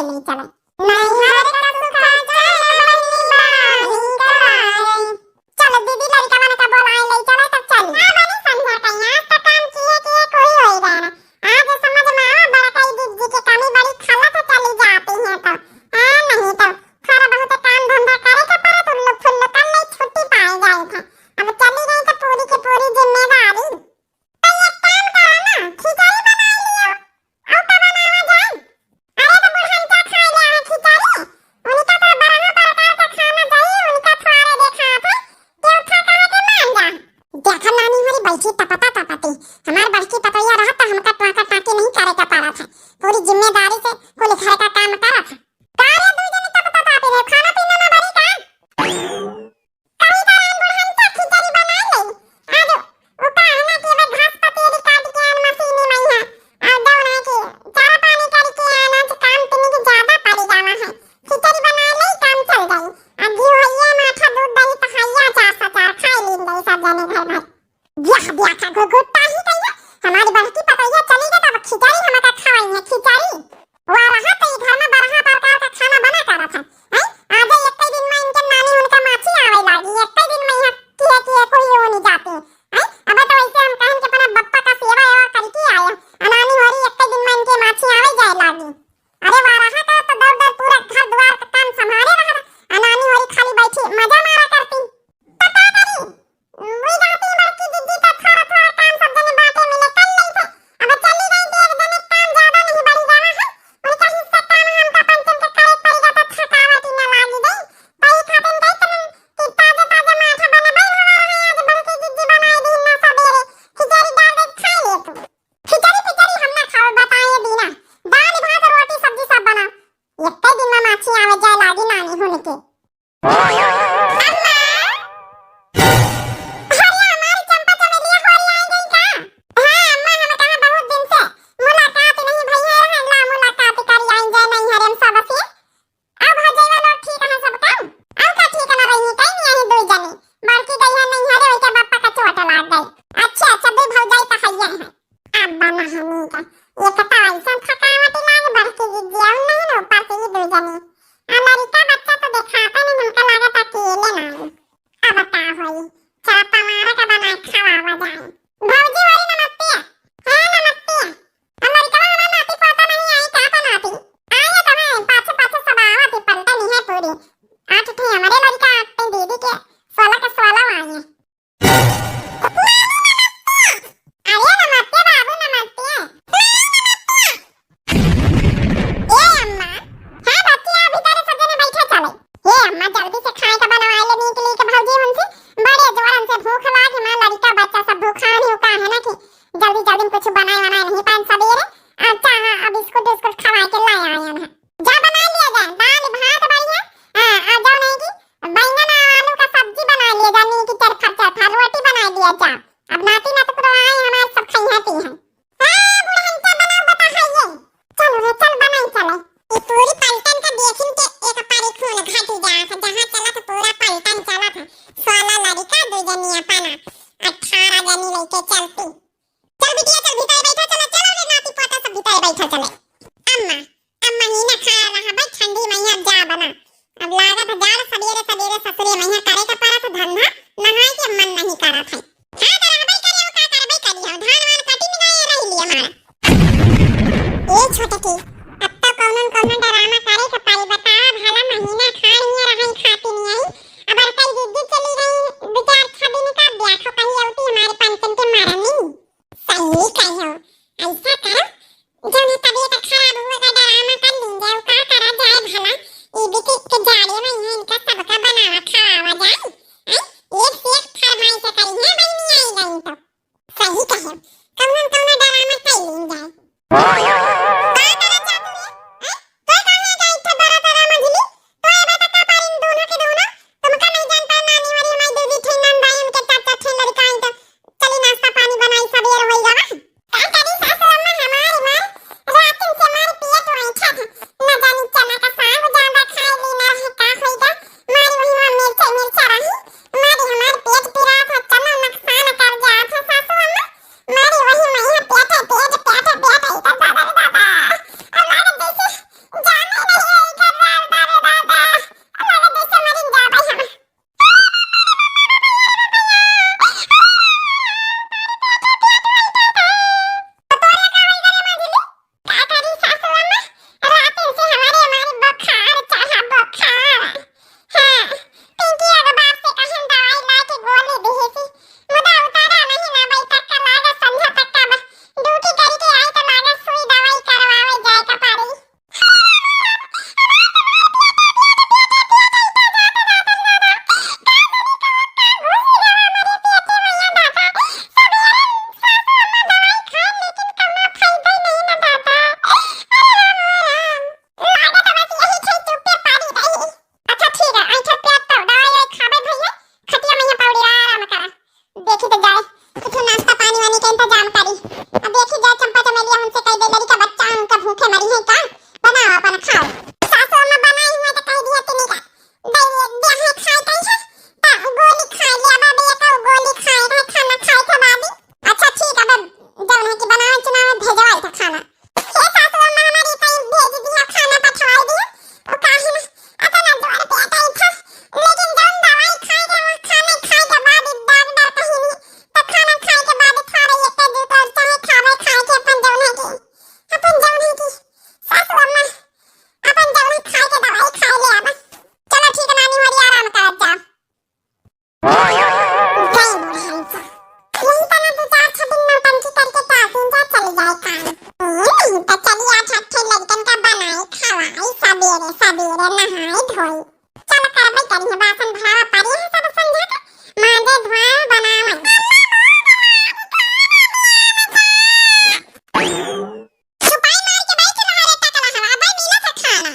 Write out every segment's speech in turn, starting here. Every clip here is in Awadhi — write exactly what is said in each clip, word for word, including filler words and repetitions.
ले चले। नैहर का सुख चल बनी बानी कराए। चलो दीदी, लड़िकवन का बोलाए ले चले, तब चली। हाँ, बनी संझा कइहाँ, आज तो काम किए किए कोई होई गए ना। आज समझ में आवा, बड़का ई दीदी के कमी बड़ी, खाला तो चली जाती है तो। हाँ, नहीं तो थोड़ा बहुत काम धंधा करे के पड़त, उल्लू फुल्लू कर ले, छुट्टी पाए जाए था। अब चली गई तो पूरी की पूरी जिम्मेदारी। तो एक काम करो ना, खिचड़ी बनाई लियो। और का बनावा जाए? अरे तो बुढ़न का खाए ले है खिचड़ी? उनका तो बरहा प्रकार का खाना जाई, उनका थोड़े देखा थे, केहू था कहे के मान जा। देखा नानी हमारी बैठी तपता तपती, हमार बड़की पतोहिया रहत तो हमका टोका टाकी नहीं करे के पड़त है, पूरी जिम्मेदारी से कुल घर का काम करत है। का रे दुई जनी तपता तापी रहे, खाना पीना ना बनी का? कही तो राम बुढ़न का खिचड़ी बनाई ले। आज उ कहना कि अब घास पतीरी काट के आन मशीनी में है। आ दौना के चारा पानी करके आन, आज काम तनिक ज्यादा पड़ी जावा है। खिचड़ी बनाई ले, काम चल जाई। आ घी होइया, माठा, दूध, दही, तहैया, अचार सचार खाई लीन जाई सब जने घर भर। ब्याह ब्याह का घुघुट्टा ही कहिया, हमारी बड़की पतोहिया चली गई तब खिचड़ी हमका खवाई है, खिचड़ी। वरहा तो ई घर में बरहा प्रकार का खाना बना करत है, हैं? आजे एक्के दिन में इनके नानी उनका माछी आवे लागी, एक्के दिन में यहाँ किए किए कोई वो नहीं जाती, हैं? अबे तो वैसे हम कहन के अपना बप्पा का सेवा एवा करके आए, आ नानी होरी एक्के दिन में इनके माछी आवे जाए लागी। अरे वरहा का तो दौड़ दौड़ पूरा घर द्वार का काम संभाले रहा, आ नानी होरी खाली बैठी मजा मारा करती। तो का करी? वही रहती बड़की दीदी का थोड़ा थोड़ा काम सब जने बांटे मिले कर लेई थे। अब चली गई तो एक जने काम ज्यादा नहीं बढ़ी जावा है। उनका हिस्सा काम हमका पंचन के करे पड़ी जाता, थकावट ही ना लागी गई। तो ई खातिन कही तुम कि ताजे ताजे माठा बनबई हमारा है, आज बड़की दीदी बनाए दी ना सबेरे। खिचड़ी डाल दे खाई ले तू। खिचड़ी पिचड़ी हम ना खाओ, बताए दीना। दाल भात रोटी सब्जी सब बना। एक्के दिन में माछी आवे जाए लागी नानी होने के। अम्मा! अरे हमारी चंपा चमेलिया होरी आई गई का? हाँ अम्मा, हम कहा बहुत दिन से मुलाकात नहीं भई है, ला मुलाकात करी आई जाए नहीं हरे हम सब से। अब हो जाए लोग ठीक है सब काम। अब का ठीक ना रही, कहीं नहीं आई दो जने। बड़की गई है नहीं हरे, वही के बापा का चोट लाग गई। अच्छा अच्छा, दो भौजाई तो हइया है। अब बना हमी का, एक तो ऐसन थकावट लागे, बड़की दीदी आउन नहीं ना, ऊपर से ई दू जने। आ लड़िका बच्चा तो देखाता नहीं, हमका लागत अकेले ना आई। अब का होई, चापा मारे का बनाए खवावा जाए। भौजी वाली नमस्ते। हाँ नमस्ते। हम लड़िका हमार नाती पोता नहीं आई का बनाती? आए तो है, पाछे पाछे सब आवत ही, पलटा नहीं है पूरी। आठ ठे हमरे लड़िका, आठ ठे दीदी के, सोलह के सोलह आई है। अरे नमस्ते बाबू, नमस्ते। ए अम्मा। हाँ बच्ची, आ भीतर सब जने बैठे चले। ए अम्मा, जल्दी से खाए का बनवाए ले, नीक नीक भौजी हमसे। बड़े जोरन से भूख लागे, माँ लड़िका बच्चा सब भूखा नहीं का है ना कि जल्दी जल्दी में कुछ बनाए बनाए नहीं पाए सबेरे। अच्छा हाँ, अब बिस्कुट उस्कुट खवाए के लाए आए हैं। जा बनाए लिया जाए, दाल भात बढ़िया। हाँ, आ जाओ नहीं कि सबेरे सबेरे नहाई धोई। चल करबे करिहे, बासन भरावा पड़ी है सब संझा के, मांजे धोए बनावे। छुपाई मार के बैठ रहा रे टकला हवा, अबे मिला था खाना।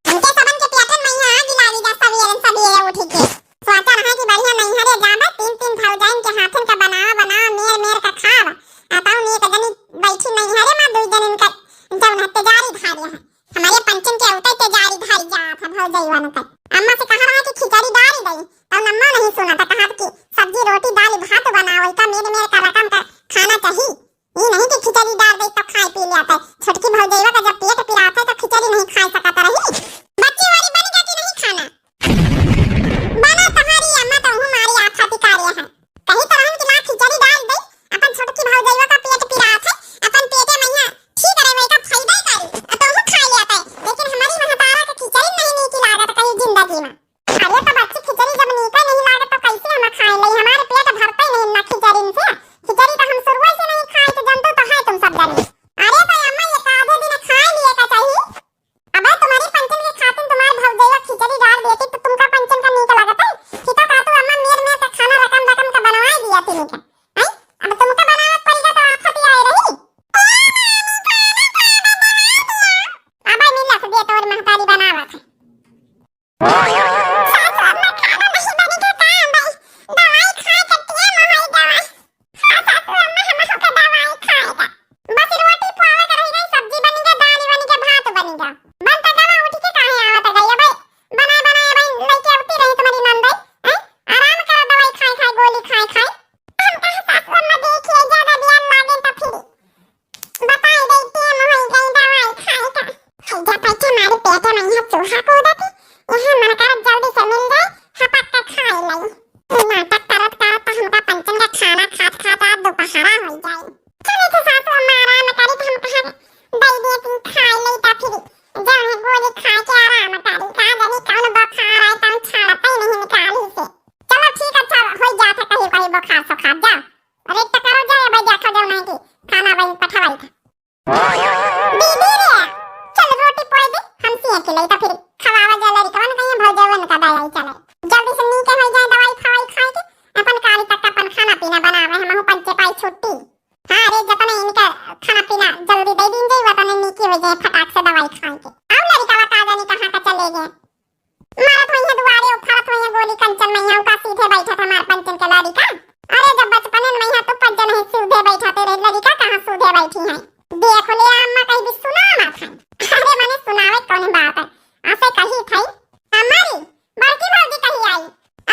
हमके सबन के पेटन में यहाँ आग लागी जा सबेरे सबेरे उठ के। सोचा रहा कि बढ़िया नैहरे जाबे, तीन तीन भौजाइन के हाथन का बनावा बनावा, मेर मेर का खाब। आ तौन एक जनी बैठी नैहरे में, दुई जनिन का जौन है तेजारी धारी है। हमारे पंचन के उतई तेजारी धारी जात है भौजइवन का। अम्मा से कहा रहा कि खिचड़ी डारी दई, तौन अम्मा नहीं सुना था, कहा कि सब्जी रोटी दाल भात बनाओ, का मेर मेर का रकम का खाना चाहिए। ई नहीं कि खिचड़ी डार दे तो खाए पी लेत है। छोटकी भौजइवा का जब पेट पिरात है तो खिचड़ी नहीं खाए सकत रही। बच्ची वाली बन गया कि नहीं खाना? बना तुम्हारी अम्मा तो हूँ मारी आफा पिकारे है। कही तो रहन कि ना खिचड़ी डार दे, अपन छोटकी भौजइवा का पेट पिरात है, अपन पेटे मैया ठीक रहे, वही का फायदा ही करी, आ तो हूँ खा लेत है। लेकिन हमारी महतारा के खिचड़ी नहीं नीक लागत कहीं जिंदगी में। अरे तो बच्ची, खिचड़ी जब नीके नहीं लागे तो कैसे हम खाए लई? हमारे पेट भरते नहीं ना खिचड़ी से। खिचड़ी तो हम शुरुए से नहीं खाए, तो जानते तो है तुम सब जने। अरे तो अम्मा, एक आधे दिन खाए लिए का चाहिए। अबे तुम्हारी पंचन के खातिर तुम्हारे भौजैया खिचड़ी डाल देती तो तुमका पंचन का नीक लगत है? कि तो का तू अम्मा मेर मेर का खाना रकम रकम का बनवाए दिया थी नीक? हैं? अब तुमका बनावत पड़ेगा तो आफत ही आए रही। अबे मिला से दे तोर महतारी बनावत है। सासू अम्मा, खाना नहीं बनी के काम भाई? दवाई खाए के टेम होई गवा। हाँ सासू अम्मा, हमहू के दवाई खाए का। बस रोटी पुआवे के रह गई, सब्जी बनी गई, दाल बनी गई, भात बनी गई। बन त गवा, उठ के काहे आवत गई? अबे बनाए बनाए अबे लइके आवती रही तुम्हारी नंदई। हैं? आराम करो दवाई खाए खाए, गोली खाए खाए। हम कहा सासू अम्मा देखिए ज्यादा ध्यान लागे तो फिर बताई दे टेम होई गई दवाई खाए का। हैजा पैसा मारे पेटे में यहाँ चूहा कूदत है, यहाँ मन करत जल्दी से मिल जाए, हपक के खाए लई। ई नाटक करत करत तो हमका पंचन का खाना खात खात आज दोपहरा होई जाए। चले थे सासू अम्मा आराम करी तो हम कहा दे दिए कि खाए लई तो फिर जौन है गोली खाए के आराम करी। का जानी कौन बुखार आए, कौन छाड़ते ही नहीं निकाली से। चलो ठीक है, अच्छा होई जात है कहीं कहीं बुखार सुखार। जाओ रेस्ट करो, जाओ भाई, देखो जाओ नहीं कि खाना वही पठवाई था। दीदी रे, चल रोटी पोई दे, हम सिए के लई, तो फिर खवावा जा लड़कवन कहिए भौजवन का दवाई चले। जल्दी से नीके हो जाए दवाई फवाई खाए के, अपन काली तक अपन खाना पीना बनावे, हमहू पंचे पाई छुट्टी। हाँ रे, जतने इनका खाना पीना जल्दी दे दीन जाई, वतने नीके हो जाए फटाक से दवाई खाए के। अब लड़कवा का जानी कहाँ का चले गए। मारत होइहैं दुआरे, उफारत होइहैं गोली कंचन मैया, उका सीधे बैठत हमार पंचन के लड़िका। अरे जब बचपने में मैया तू पंचन है सीधे बैठते रहे, लड़िका कहाँ सीधे बैठी हैं? देख ले अम्मा कहीं भी सुना मत है। अरे मने सुनावे कौन बात है? ऐसे कही थई। हमारी बड़की भौजी कही आई।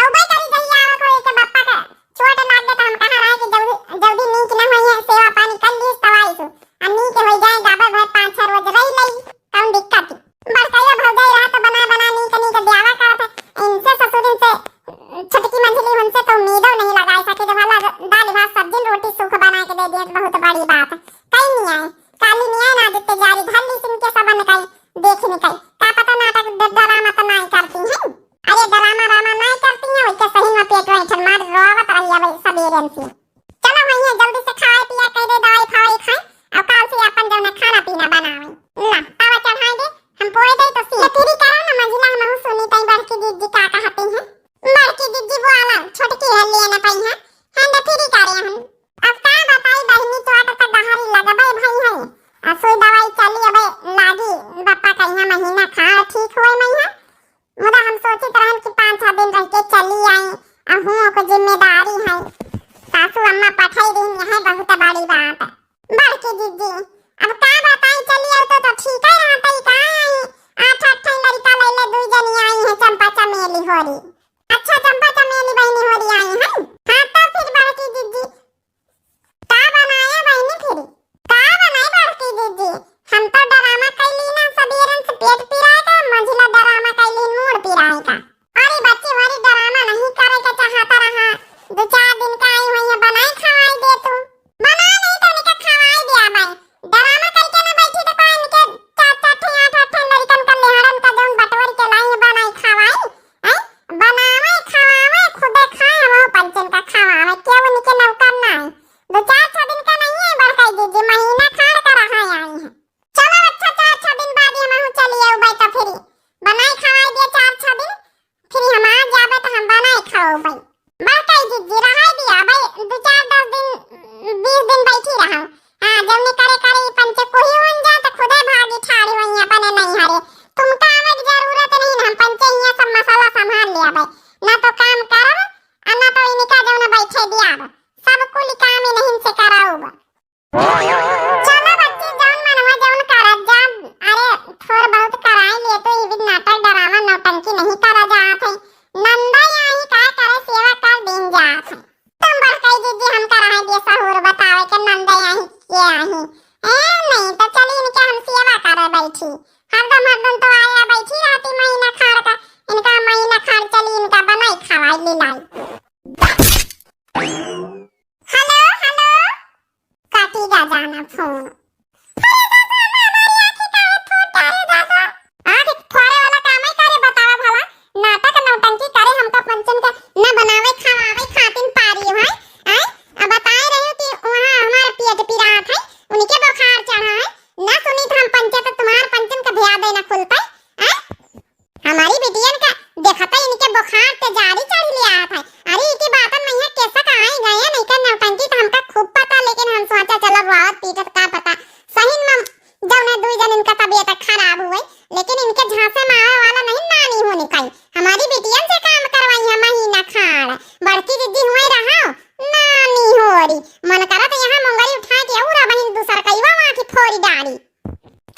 अउबे करी जहिया आवत होई के बप्पा के चोट लाग गए तो हम कहा रहे कि जल्दी, जल्दी नीक न होई है, सेवा पानी कर लीस तब आईसु। आ नीक होई जाए, जाबे भाई पाँच छह रोज रही लई, कौन दिक्कत? बड़कैया भौजाई रहा तो बना बना नीक नीक द्यावा करत है। इनसे ससुरिन से, छोटकी मंझली उनसे तो उम्मीदो नहीं लगाई सके। जब वाला दाल भात सब्जी रोटी सूख बना के दे दिए तो बहुत बड़ी बात है। कई नहीं आए, काली नहीं आए ना, जितने जारी धर ली इनके सबन कई, देख नहीं कई। का पता नाटक ड-, ड्रामा तो नहीं करती हैं। अरे ड्रामा रामा नहीं करती हैं, वैसे सही में पेट में ठन मार रोवत रही है सबेरे से। चलो भैया, जल्दी से खाए पिया कह दे, दवाई फवाई खाए, और काल से अपन जौन है खाना पीना बनावे। ला, तावा चढ़ाए दे, हम पोए दे तो सी। फिरी करा ना मंझिला, हम सुनी तई बड़की दीदी का कहती हैं। बड़की दीदी बोला, छोटकी है लिए न पई है, हम तो फिरी करे हम। अब का बताई बहिनी, चोट तो गहरी लगबे भई है। आ सुई दवाई चली अबे लागी, बप्पा कहिया महीना खाड़ ठीक होए मई है। मुदा हम सोचित रहन कि पाँच छह दिन रह के चली आई, अहूँ को जिम्मेदारी है। सासू अम्मा पठाई दिन, यह बहुत बड़ी बात। बड़की दीदी, अब का बताई, चली आओ तो, तो ठीक है रहता ही, का आई? आठ आठ ठन लड़का लैले दुई जनी आई है, चंपा चमेली होरी। अच्छा, चंपा चमेली बहिनी होरी आई है? हाँ, तो फिर बड़की दीदी, का बनाए बहिनी फिर? का बनाए बड़की दीदी? हम तो ड्रामा कैली ना, सबेरन से पेट पिराए का, मंझिला ड्रामा कैली मूड़ पिराए का। अरे बच्ची, वरी ड्रामा नहीं करे के चाहता रहा, दो चार दिन का आई हुई है, बनाए खवाई दे तू। बना नहीं तो उनके खवाई दिया भाई, ड्रामा करके ना बैठी तो कोई इनके चार चार ठे आठ आठ ठे लड़कन का लेहड़न का जौन बटोर के लाई है, बनाई खवाई, हैं? बनावे खवावे, खुदे खाए, हम पंचन का खवावे, क्यों उनके नौकर ना है? दो चार छह दिन का नहीं है, बड़काई दीदी, महीना खाड़ का रहा आई है। चलो अच्छा, चार छह दिन बाद ही हम चली आऊ भाई, तब लेकिन इनके झांसे में आवे वाला नहीं नानी होने का। हमारी बिटियन से काम करवाई है महीना खाड़। बड़की दीदी हुए रहा नानी होरी। मन करत यहाँ मुंगरी उठा के और बहिन दूसर कईवा वहाँ की फोरी डाली।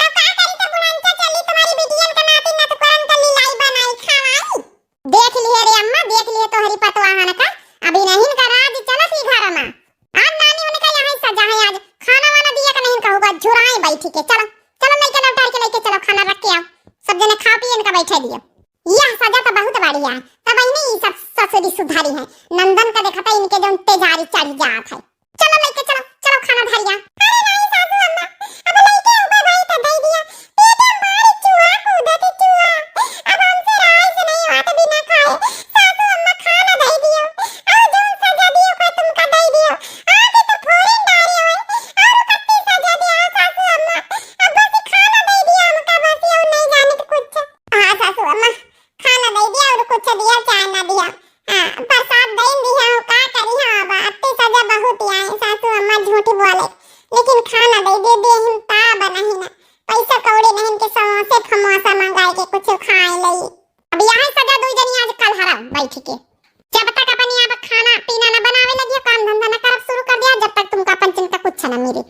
तब का करी, तब बुढ़नचा चली तुम्हारी बिटियन के नाती नतकरन के लिलाई बनाई खवाई। देख लिए रे अम्मा, देख लिए तोहरी पतवाहन का। अभी नहीं का राज चलत ही घर में। आज नानी उनका यहाँ सजा है, आज खाना वाना दिया का नहीं कहूँगा, झुराए बैठी के। चलो, चलो लइके लौटार के लइके चलो, खाना रख के आओ। सब जने खा पिए इनका बैठे दियो। यह सजा तो बहुत बढ़िया है, तब इन्हें ये सब ससुरी सुधारी है। नंदन का देखता इनके जो तेजारी चढ़ जात है। चलो लइके चलो, चलो खाना धरिया। अरे नहीं सासू अम्मा, अब लइके उबे भाई तो दे दिया। पेट में बाहर चूहा कूदत चूहा। अब हमसे रहाई से नहीं होत बिना खाए। सासू अम्मा खाना दे दियो। और जो सजा दियो का तुमका दे दियो। आगे तो फोरन डारे होए। और कत्ती सजा दिया सासू अम्मा। अब बस खाना दे दिया हमका, बस और नहीं जाने तो कुछ। हाँ सासू अम्मा, खाना दे दिया और कुछ दिया चाहे ना दिया। हाँ, प्रसाद दे दिया हो, का करी। हाँ, अब अत्ती सजा बहुत ही आए, सासू अम्मा झूठी बोले, लेकिन खाना दे दे दे हम ता बनाही ना। पैसा कौड़ी नहीं के समोसे फमोसा मंगाए के कुछ खाए लई। अब यहाँ सजा दुई जनी आज कल हरा बैठ के। जब तक अपनी आप खाना पीना न बनावे लगियो, काम धंधा न करब शुरू कर दिया, जब तक तुमका अपन चिंता कुछ न मिले।